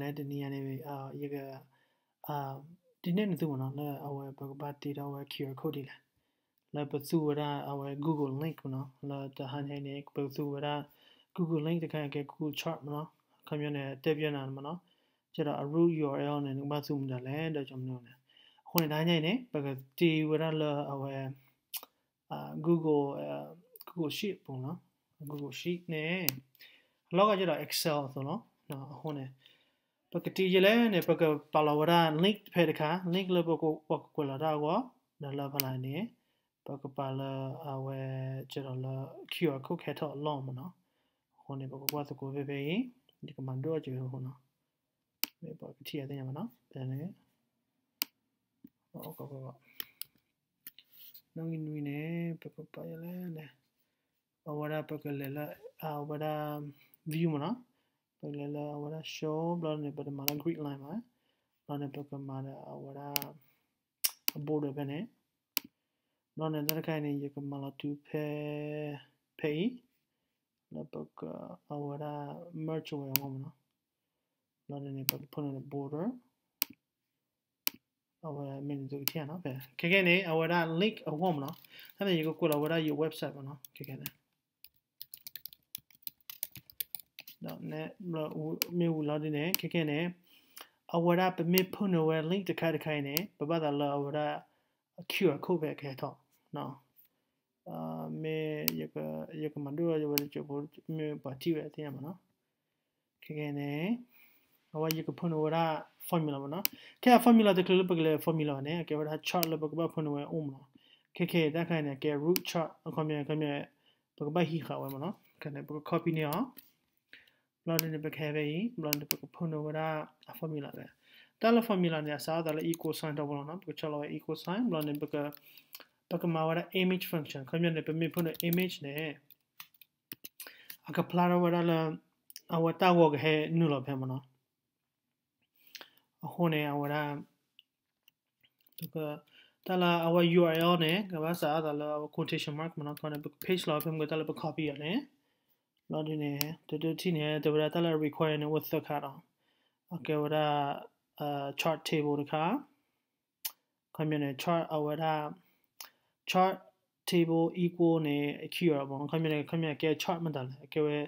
န့ၣ် တနံၤအံၤန့ၣ် ယက ဒုးနဲၣ်နသုမ့ၢ်နီၤ လၢအဝဲပကဘၣ်တ့ထီၣ်ဝဲ QR code ဒ်လဲၣ် လၢပသူဝဲဒၣ်အဝဲ Google link မ့ၢ်နီၤ လၢတဟါညါအံၤန့ၣ် ပသူဝဲဒၣ် Google link တခါအံၤကဲ Google Chart မ့ၢ်နီၤ အခီပညီန့ၣ် တဲပျဲနၤမ့ၢ်နီၤ ကဲဒီးအ root U R L န့ၣ် နကဘၣ်သူမတၤလဲၣ် ဒီးကမနုၤန့ၣ် အဃိန့ၣ် တဟါညါအံၤန့ၣ် ပကတ့ဝဲဒၣ်လၢအဝဲ Google Google Sheet ပူၤနီၤ Google Sheet န့ၣ် အလီၤဂာ်ကဲဒီး Excel အသိးလီၤ အဃိန့ၣ် ပကတ့ယဲလဲၣ်န့ၣ် ပကပာ်လီၤဝဲဒၣ် link တဖဲတခါ link လၢပကကွဲးလီၤတၢ်အဂီၢ် ဒီးလၢဖဲလၢ်န့ၣ် ပကပာ်လၢအဝဲ ကဲဒီးလၢ QR code ခဲထီၣ်အလီၢ်မ့ၢ်နီၤ အဃိန့ၣ် ပကကွၢ်သကိးဖဲဖဲအံၤ ယကမၤဒိၣ်အီၣ်ကဲဖဲအဃိနီၤ မ့ၢ်ပှၤကထံၣ်အသ့ၣ်ညါမ့ၢ်နီၤ ဖဲန့ၣ် နီၣ်ဂံၢ်နွံန့ၣ် ပကပာ်ယဲလဲၣ်န့ၣ် အဝဲဒၣ်ပကလဲၤလၢ အဝဲဒၣ် view မ့ၢ်နီၤ ပကလဲၤလၢအဝဲဒၣ် show ဘျီန့ၣ် ပတမၤလၢ grid line ဘၣ် ဘျီန့ၣ် ပကမၤဒီးအဝဲဒၣ် အ border ဖဲန့ၣ် ဘျီန့ၣ် တၢ်တခါအံၤန့ၣ် ယကမၤလီၤတုၤဖဲ ဖဲအံၤ လၢပက အဝဲဒၣ် merge ဝဲအဂီၢ်မ့ၢ်နီၤ ဘျီန့ၣ် ပကဖိန့ၣ် border အဝဲမ့ၢ်န့ၣ်သုကထံၣ်နီၤ ဖဲ ခဲကဲန့ၣ် အဝဲဒၣ် link အဂီၢ်မ့ၢ်နီၤ တၢ်န့ၣ် ယကကွဲးလီၤဝဲဒၣ်ယ website မ့ၢ်နီၤ ခဲကဲန့ၣ် ဒီး မ့ၢ်ဝံၤလီၤဒ်န့ၣ် ခဲကဲန့ၣ် အဝဲဒၣ်ပမ့ၢ်ဖိန့ၢ်ဝဲ link တခါတခါအံၤန့ၣ် ပဘၣ်သးလၢအဝဲဒၣ် QR code ဖဲကဟဲထီၣ် မ့ၢ် ယကမၤဒိၣ်ထီၣ်ဝဲတစဲးဖိ မ့ၢ်ပှၤထံၣ်ဝဲသ့ၣ်ညါမ့ၢ်နီၤ ခဲကဲန့ၣ် အဝဲယကဖိန့ၢ်ဝဲဒၣ် formula မ့ၢ်နီၤ ခဲအံၤ formula တချုးလၢပကလဲၤ formula ဘၣ်န့ၣ် အကဲဝဲဒၣ် chart လၢပကဘၣ်ဖိန့ၢ်ဝဲအိၣ်မ့ၢ်နီၤ ခဲခဲတၢ်ခါအံၤန့ၣ် အကဲ root chart အခီပညီ အခီပညီ ပကဘၣ်ဟံးဃာ်ဝဲမ့ၢ်နီၤ ခဲန့ၣ် ပက copy န့ၢ်အီၤ ဘျီဒ်န့ၣ် ပကဟဲဖဲအံၤ ဘျီန့ၣ် ပကဖိန့ၢ်ဝဲဒၣ်အ formula ဖဲ တၢ်လၢ formula န့ၣ် အစးထီၣ်သးလၢ equal sign တီဘိလီၤနီၤ ပကဆီၣ်လီၤဝဲ equal sign ဘျီန့ၣ် ပကမၤဝဲဒၣ် image function အခီပညီန့ၣ် ပမ့ၢ်ဖိန့ၢ် image န့ၣ် အကဖျါထီၣ်ဝဲဒၣ်လၢ အဝဲတၢ်ဂီၤကဟဲနုာ်လီၤဖဲမ့ၢ်နီၤ အဃိန့ၣ် အဝဲဒၣ် တၢ်လၢအဝဲ U R L န့ၣ် ကဘၣ်စးထီၣ်သးလၢအဝဲ quotation mark မ့ၢ်နီၤ ခီန့ၣ် ပက paste လီၤဖဲမ့ၢ်ကတၢ်လၢပ copy အီၤန့ၣ် ဘျီဒ်န့ၣ် တဒိထံၣ်န့ၣ် တဲဝဲဒၣ်တၢ်လၢ require န့ၣ် အိၣ်သၢခါဒီး အကဲဝဲဒၣ် chart table တခါ ခီပညီန့ၣ် chart အဝဲဒၣ် chart table equal န့ၣ် QR မ့ၢ် ခီပညီန့ၣ် ခီပညီအကဲ chart မတၤလဲၣ် အကဲဝဲ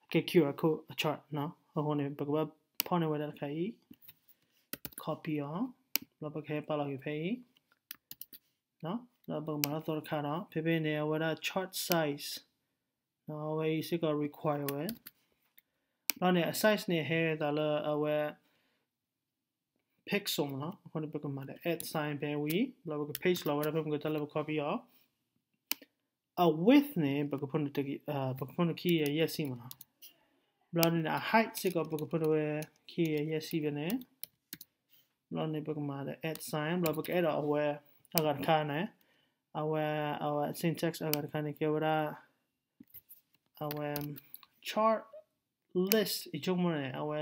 အကဲ QR code အ chart နီၤ အဃိန့ၣ် ပကဘၣ်ဖီၣ်န့ၢ်ဝဲဒၣ်တခါအံၤ copy အီၤ ဘျီပကဟဲပာ်လီၤက့ၤဖဲအံၤ ဒီးပကမၤထီၣ်သီတခါဒီး ဖဲဖဲန့ၣ် အဝဲဒၣ် chart size အဝဲအံၤစ့ၢ်ကီး require ဝဲ ဘျီန့ၣ် အ size န့ၣ် ဟဲသးလၢအဝဲ pixel မ့ၢ်နီၤ အဃိန့ၣ် ပကမၤဒီး at sign ဖဲဝံၤ ဘျီပက paste လီၤဝဲဒၣ်ဖဲမ့ၢ်ကတၢ်လၢပ copy အီၤ အ width န့ၣ် ပကဖိန့ၣ် ပကဖိန့ၣ်ခံကယၤယဲၢ်ဆံမ့ၢ်နီၤ ဘျီန့ၣ် အ height စ့ၢ်ကီး ပကဖိန့ၣ်ဝဲ ခံကယၤယဲၢ်ဆံဖဲန့ၣ် ဘျီန့ၣ် ပကမၤဒီး at sign ဘျီပကအဲၣ်ဒိးအဝဲ အဂၤတခါန့ၣ် အဝဲ အဝဲ syntax အဂၤတခါန့ၣ် ကဲဝဲဒၣ် အဝဲ chart list အဆိကမိၣ်န့ၣ် အဝဲ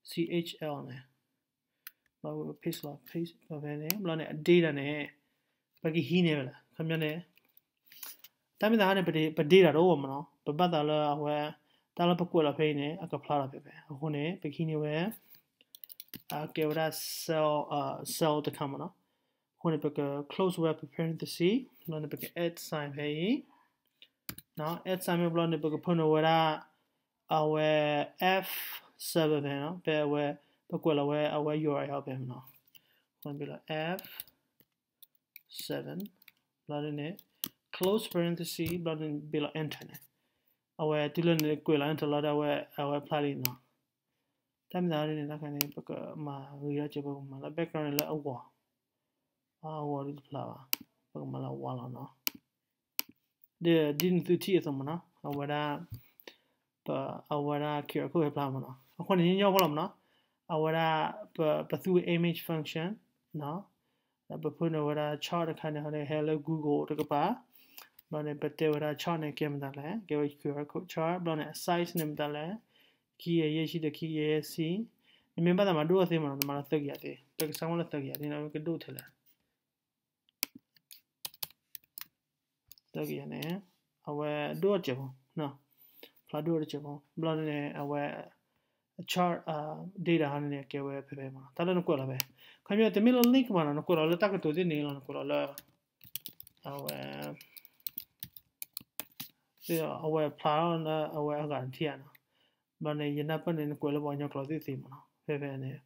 C H L န့ၣ် ဘျီ paste လီၤ paste လီၤဖဲန့ၣ် ဘျီန့ၣ် အ data န့ၣ် ပကဟံးန့ၢ်ဝဲလဲၣ် ခီပညီန့ၣ် တၢ်မ့ၢ်တဟါန့ၣ် ပ data တအိၣ်ဘၣ်မ့ၢ်နီၤ ပဘၣ်သးလၢအဝဲ တၢ်လၢပကွဲးလီၤဖဲအံၤန့ၣ် အကဖျါလီၤဖဲဖဲ အဃိန့ၣ် ပကဟံးန့ၢ်ဝဲ အကဲဝဲဒၣ် cell cell တခါမ့ၢ်နီၤ အဃိန့ၣ် ပက close ဝဲ parenthesis ဘျီန့ၣ် ပက at sign ဖဲအံၤ at sign မ့ၢ်ဘျီန့ၣ် ပကဖိန့ၢ်ဝဲဒၣ် အဝဲ F seven ဖဲနီၤ ဖဲအဝဲ ပကွဲးလီၤဝဲအဝဲ U R L ဖဲမ့ၢ်နီၤ အဃိန့ၣ် ဘၣ်လီၤ F seven ဘျီဒ်န့ၣ် close parenthesis ဘျီန့ၣ် ဘၣ်လီၤ enter န့ၣ် အဝဲတုၤလၢန့ၣ် ကွဲးလီၤ enter လီၤဒီး အဝဲ အဝဲဖျါလံနီၤ တၢ်မ့ၢ်သးဒ်န့ၣ် တၢ်ခါန့ၣ် ပကမၤဂ့ၤထီၣ်က့ၤ ပကမၤလၢ background န့ၣ်လၢအဂီၤ အဂီၤဒ်တဖျါဘၣ် ပကမၤလၢအဝါလီၤနီၤ ဒီးဒ်နသုထံၣ်အသိးမ့ၢ်နီၤ အဝဲဒၣ် ပ အဝဲဒၣ် QR code ဟဲဖျါမ့ၢ်နီၤ အဃိန့ၣ် ညီညီဖိလီၤမ့ၢ်နီၤ အဝဲဒၣ် ပ ပသူဝဲ image function ဒီးပဖိန့ၢ်ဝဲဒၣ် chart တခါန့ၣ် ဟဲလၢ Google တကပၤ ဘျီန့ၣ် ပတဲဝဲဒၣ် chart န့ၣ် ကဲမတၤလဲၣ် ကဲဝဲ QR code chart ဘျီန့ၣ် အ size န့ၣ်မတၤလဲၣ် ခံကယၤယဲၢ်ဆံဒီးခံကယၤယဲၢ်ဆံ နမ့ၢ်ဘၣ်သးမၤဒိၣ်အီၤသ့မ့ၢ်နီၤ နမၤလၢသၢကယၤသ့ ပကစၢ်မ့ၢ်လၢသၢကယၤသ့ နကဒိၣ်ထဲလဲၣ် သၢကယၤန့ၣ် အဝဲဒိၣ်တစဲးဖိ ဖျါဒိၣ်တစဲးဖိ ဘျီန့ၣ် အဝဲ အ chart data ဟီန့ၣ်န့ၣ် ကဲဝဲဖဲဖဲမ့ၢ်နီၤ. တၢ်လၢနကွဲးလီၤဖဲ ခီပညီ တမ့ၢ်လၢ link ဘၣ်နီၤ, နကွဲးလီၤလၢတၢ်ကတိၤသ့ၣ်န့ၣ်လီၤ, နကွဲးလီၤလၢ အဝဲ အဝဲဖျါထီၣ်လၢအဝဲအဂၤနထံၣ်ဧါနီၤ. ဘျီန့ၣ် ယနၢ်ပၢၢ်န့ၣ် နကွဲးလၢပှၤကညီကျိာ်သ့ၣ်သ့မ့ၢ်နီၤ, ဖဲဖဲန့ၣ်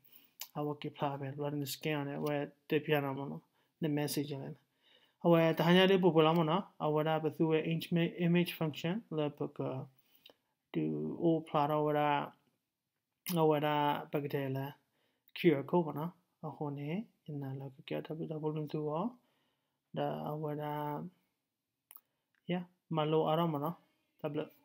အဝဲက့ၤဖျါဖဲ ဘျီန့ၣ် န scan အီၤန့ၣ် အဝဲတဲဖျါနီၤမ့ၢ်နီၤ, န message န့ၣ် အဝဲတဟါညါဒ်ပှဲၤပှဲၤလီၤမ့ၢ်နီၤ, အဝဲဒၣ်ပသူဝဲ image function လၢပက ဒုးအိၣ်ဖျါထီၣ်ဝဲဒၣ် အဝဲဒၣ်ပကတဲလၢ QR code မ့ၢ်နီၤ. အဃိန့ၣ် ယနာ်လၢကကဲထီၣ်တၢ်ဘျုးတၢ်ဖှိၣ်လၢသုဂီၢ်, ဒီးအဝဲဒၣ် ယမၤလိအါထီၣ်မ့ၢ်နီၤ, တၢ်ဘျုး.